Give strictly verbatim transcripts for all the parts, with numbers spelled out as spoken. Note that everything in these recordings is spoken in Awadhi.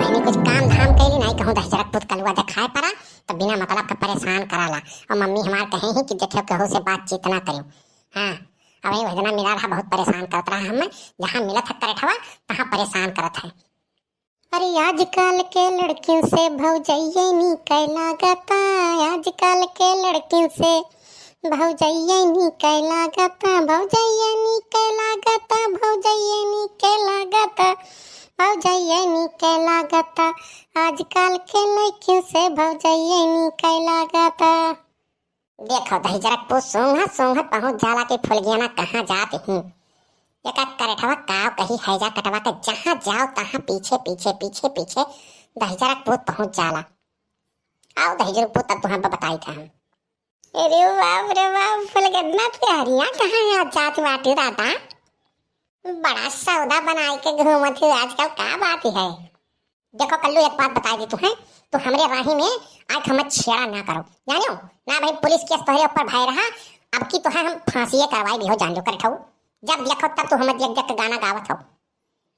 पहले कुछ काम धाम कैली, नाहीं कहूँ दहिजरक पूत कलुआ देखाए परा, तब बिना मतलब का परेशान कराला। और मम्मी हमार कहे ही कि देखियो केहू से बातचीत ना करियो। हाँ, अब ये भजना मिला रहा, बहुत परेशान करत रहा हमें, जहाँ मिलत है करेठवा, तहाँ परेशान करत है। अरे आजकल के लड़किन से भौजइये नीक लागता, आजकल के लड़किन से भौजइये नीक लागता, भौजइये नीक लागता, भौजइये नीक लागता, भौजइये नीक लागता, आजकल के लड़किन से भौजइये नीक लागता। देखो दहिजरक पूत सूंघत सूंघत पहुँच जाला कि फुलगेना कहाँ जात ही। एका करेठवा काव कही हैजा कटवा के जहाँ जाओ तहाँ पीछे पीछे पीछे पीछे दहिजरक पूत पहुँच जाला। आओ दहिजरक पूत, तब तुहाँ बताई था हम। अरे बाप रे बाप, फुलगेना तोहरिया कहाँ जात बाटे दादा? बड़ा सौदा बनाई के घूमत हो आजकल, का बात है? देखो कल्लू, एक बात बताई दी तुहें, तू हमरे राही में आके हमें छेड़ा ना करो, जानियो? ना भाई, पुलिस केस तोहरे ऊपर भय रहा, अब की तुहें हम फांसिये करवाई दिहो, जान लो करेठऊ। जब देखो तब तू हमें देख देख के गाना गावत हो।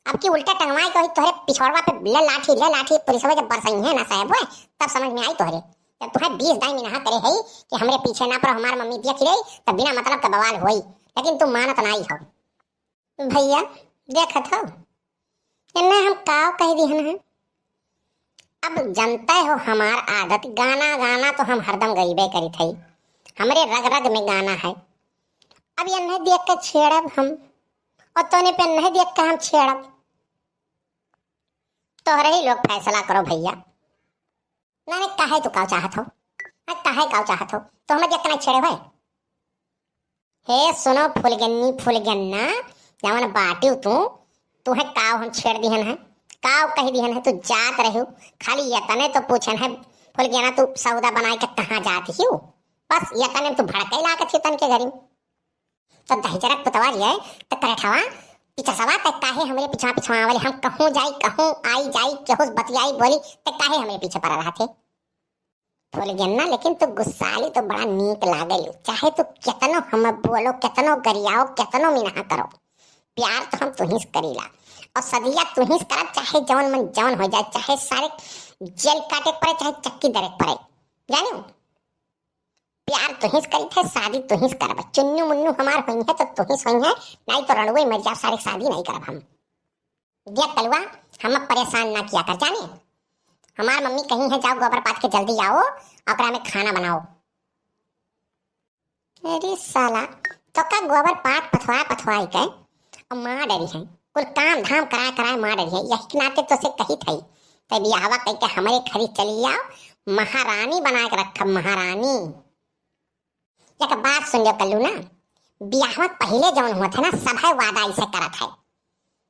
अब की उल्टा टंगवाई के वही तोहरे पिछोड़वा पे ले लाठी, ले लाठी, पुलिसवा जब बरसइहें ना साहेब, ओए, तब समझ में आई तोहरे। जब तुहें बीस दाई मिनहा करे है कि हमरे पीछे ना पड़ो, हमार मम्मी देख ले, तब बिना मतलब का बवाल होई, लेकिन तू मानत नाई हो। भैया, देखत हो, एन्ने हम काव कह दिहन है। अब जनते हो हमार आदत, गाना, गाना तो हम हरदम गइबे करित हई, हमरे रग रग में गाना है। अब एन्ने देख के छेड़ब हम, और तोने पे एन्ने देख के हम छेड़ब, तोहरे ही लोग फैसला करो भैया। ना, ना, काहे तू काव चाहत हो? आ, काहे काव चाहत हो? तो हमें देख के नहीं छेड़े भाई। हे सुनो फुलगन्नी फुलगन्ना, जवन बाटिउ तू, तुहे काव हम छेड़ दिहन है, काव कह दिहन है, तू जात रहिउ, खाली यतने तो पूछन है, फुलगेना तू सौदा बनाए के कहाँ जात हिउ? बस यतने में तू भड़के लागत हिउ तन के घरी। तो दहिजरक पुतवा रिये, त करेठवा, पिछसवा, त काहे हमरे पिछवा पिछवा आवले? हम कहूँ जाई, कहूँ आई जाई, केहू से बतियाई बोली, त काहे हमरे पीछे पड़ा रहत है? फुलगेना, लेकिन तू गुस्साली तो बड़ा नीक लागेलू, चाहे तू केतनो हम बोलो, केतनो गरियाओ, केतनो मिनहा करो, प्यार तो हम तुहिस करीला, और सदिया तुहिस करब, चाहे जवन मन जवन हो जाए, चाहे सारे जेल काटे के पड़े, चाहे चक्की दरे के पड़े, जानियो? प्यार तुहिस करित है, शादी तुहिस करब। चुन्नू मुन्नू हमार होइहें तो तुहिस होइहें, नाहीं तो रड़ुए मर जाओ, सारे शादी नाहीं करब हम। देख कलुआ, हम परेशान ना किया कर, जाने? हमार मम्मी कही है, "जाओ गोबर पाथ के जल्दी आओ, ओकरा में खाना बनाओ।" अरे साला, तो का गोबर पाथ पथवा पथवाई के और मार डरी है, कुल काम धाम कराए कराए मार डरी है। यही के नाते तो से कही थई, तै बियाहवा कह के हमरे खरी चली आओ, महारानी बना के रखब, महारानी। एक बात सुन लो कल्लू ना, बियाहवा पहले जौन हुआ था ना, सब है वादा ऐसे करत है,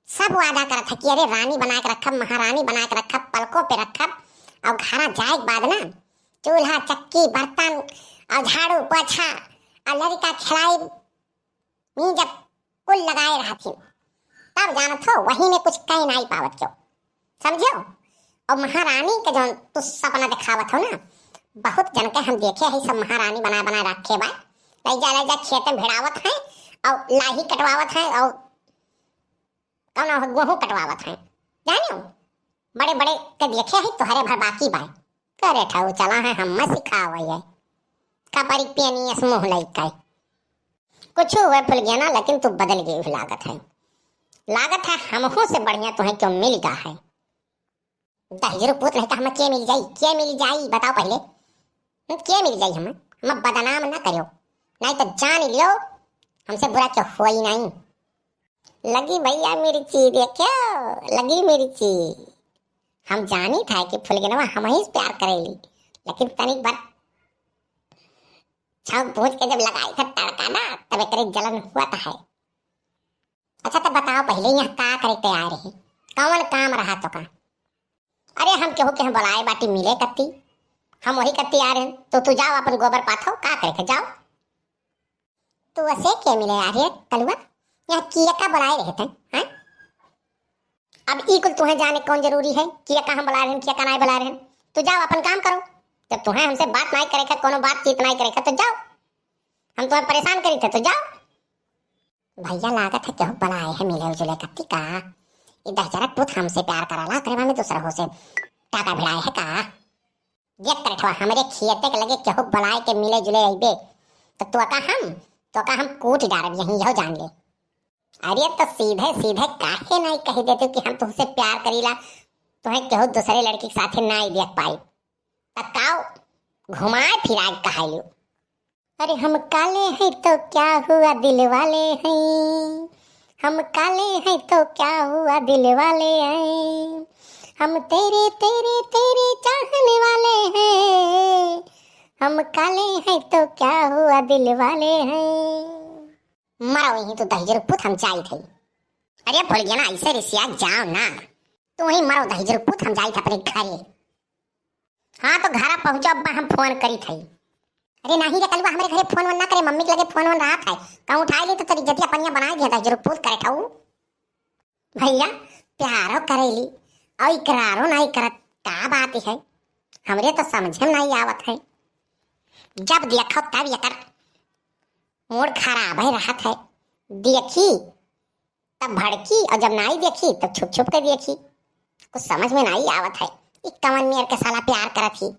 सब वादा करत है कि अरे रानी बना के रखब, महारानी बना के रखब, पलकों पे रखब, और घरा जाए के बाद ना चूल्हा चक्की बर्तन और झाड़ू पोछा और लड़का खिलाई, नी जब कुल लगाए रहथिन, तब जानत हो, वही में कुछ कह नाई पावत क्यों, समझो? और महारानी के जौन तू सपना दिखावत हो ना, बहुत जन के हम देखे है, सब महारानी बनाए बनाए रखे बा, ले जा ले जा खेत में भिड़ावत है और लाही कटवावत है और कौन हो, गेहूं कटवावत है, जानियो? बड़े बड़े के देखे है, तोहरे भर बाकी बा। करेठऊ चला है, हम सिखावे है, कपरी पेनी अस मुँह लइका। कुछ हुए फुलगेना, लेकिन तू बदल गई लागत है। लागत है हमहू से बढ़िया तुहे क्यों मिल गा है। दहिजरू पूत नहीं तो हमें के मिल जाई, के मिल जाई, बताओ पहले। हम्म, के मिल जाई हमें? हमें बदनाम ना करियो, नहीं तो जान लियो हमसे बुरा क्यों होई नहीं। लगी भैया मिर्ची, देखो, लगी मिर्ची। हम जानी था कि फुलगेनवा हमही से प्यार करेली, लेकिन तनिक बार छौंक भूंज के जब लगाई था तड़का ना, तब एकरे जलन हुआ था है। अच्छा, तो बताओ पहले, यहाँ का करे के आए रहे, कौन काम रहा तो का? अरे, हम केहू के हम बुलाए बाटी मिले कत्ती, हम वही कत्ती आ रहे, तो तू जाओ अपन गोबर पाथो, का करे के, जाओ। तू असे के मिले आ रहे कलुआ, यहाँ किया का बुलाए रहे थे, हैं? अब ई कुल तुहे जाने कौन जरूरी है, किया का हम बुलाए रहे, किया का नाई बुलाए रहे, तू जाओ अपन काम करो। जब तुहे हमसे बात नाई करे का, कोनो बातचीत नाई करे का, तो जाओ, हम तुम्हें परेशान करी थे, तो जाओ। भैया, लागत है केहू बुलाए है मिले उजुले कत्ती का। ई दहिजरक पूत हमसे प्यार कराला, ओकरे बाद में दूसरहू से टाका भिड़ाए है का? देख करेठवा, हमरे खेते के लगे केहू बुलाए के मिले जुले अइबे, तो तोका हम, तोका हम कूट डारब यहीं, यहो जान ले। अरे तो सीधे सीधे काहे नाई कह देते कि हम तुमसे प्यार करीला, तुम्हें केहू दूसरे लड़की के साथे नाई देख पाई? तब काओ घुमाए फिराए कहाइलू? अरे हम काले हैं तो क्या हुआ, दिल वाले हैं। हम काले हैं तो क्या हुआ, दिल वाले हैं। हम तेरे, तेरे, तेरे चाहने वाले हैं। हम काले हैं तो क्या हुआ, दिल वाले हैं। मरो यहीं तो दहिजर पूत, हम जाइत है। अरे भोलगियाना, ऐसे रिसिया जाओ ना। तू वहीं मरो दहिजर पूत, हम जाइत अपने घरे। हाँ, तो घरा पहुँचो, अब्बा हम फोन करी थई। अरे नहीं रे कलुआ, हमरे घरे फोन वोन ना करे, मम्मी के लगे फोन वोन रहा था, कहूँ उठाई ली तो तोरी जतिया पनिया बनाई दिया था, जरूर पूछ करे ठाऊ। भैया, प्यारो करेली और इकरारो नहीं करत, का बात है? हमरे तो समझे में नहीं आवत है। जब देखो तब एकर मूड खराब है रहत है, देखी तब भड़की और जब नाई देखी तब छुप छुप के देखी। कुछ समझ में नाई आवत है, ई कवन मेर के साला प्यार करत ही।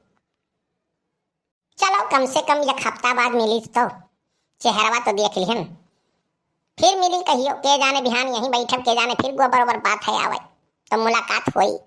चलो, कम से कम एक हफ्ता बाद मिली तो चेहरवा तो देख लिहन। फिर मिली कहियो, के जाने बिहान यहीं बैठब, के जाने फिर गो बरोबर बात है आवे तो मुलाकात होई।